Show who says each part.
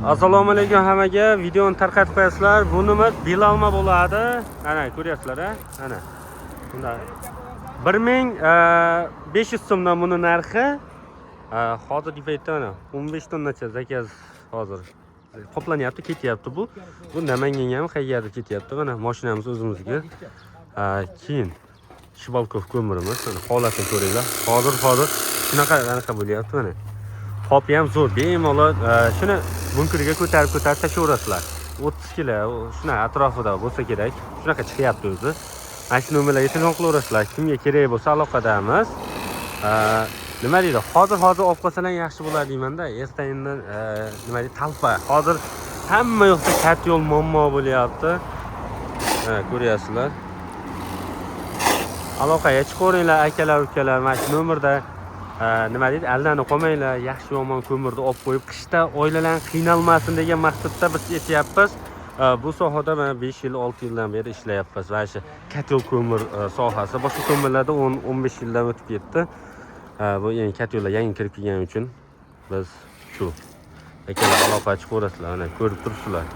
Speaker 1: Assalomu alaykum hammaga. Videoni tarqatib qo'yasizlar. Bu nima? Belalma bo'ladi. Ana, ko'ryapsizlar, a? Ana. Bunda 1500 so'mdan buni narxi. Hozirgi paytda mana 15 tonnacha заказ hozir qoplanyapti, ketyapti bu. Bu Namanganga ham, qayergadir ketyapti. Mana mashinamiz o'zimizniki. Keyin Shibalkov ko'mirimiz, mana holatini ko'ringlar. Hozir shunaqa anaqa bo'lyapti mana. Qopi ham zo'r, bemalol shuni bunkeriga ko'tarib ko'tarib tashlayverasizlar. 30 kilo shunaqa atrofida bo'lsa kerak. Shunaqa chiqyapti o'zi. Mana shu nomerlarga telefon qilaverasizlar. Kimga kerak bo'lsa, aloqadamiz. Nima deydi? Hozir olib qolsalar yaxshi bo'ladi deymanda. Erta indin nima deydi? Толпа. Hozir hamma yoqda котёл muammo bo'lyapti. Mana ko'ryapsizlar. Aloqaga chiqaveringlar, akalar, ukalar, mana shu nomerda nima deydi, aldanib qolmanglar. Yaxshi yomon ko'mirni olib qo'yib, qishda oilalar qiynalmasin degan maqsadda biz aytyapmiz. Bu sohada mana 5 yil, 6 yildan beri ishlayapmiz. Mana shu котёл ko'mir sohasi. Boshqa ko'mirlarda 10, 15 yildan o'tib ketdi. Bu yangi котёл lar yangi kirib kelgani uchun biz shu, akalar, aloqaga chiqaverasizlar. Mana ko'rib turibsizlar.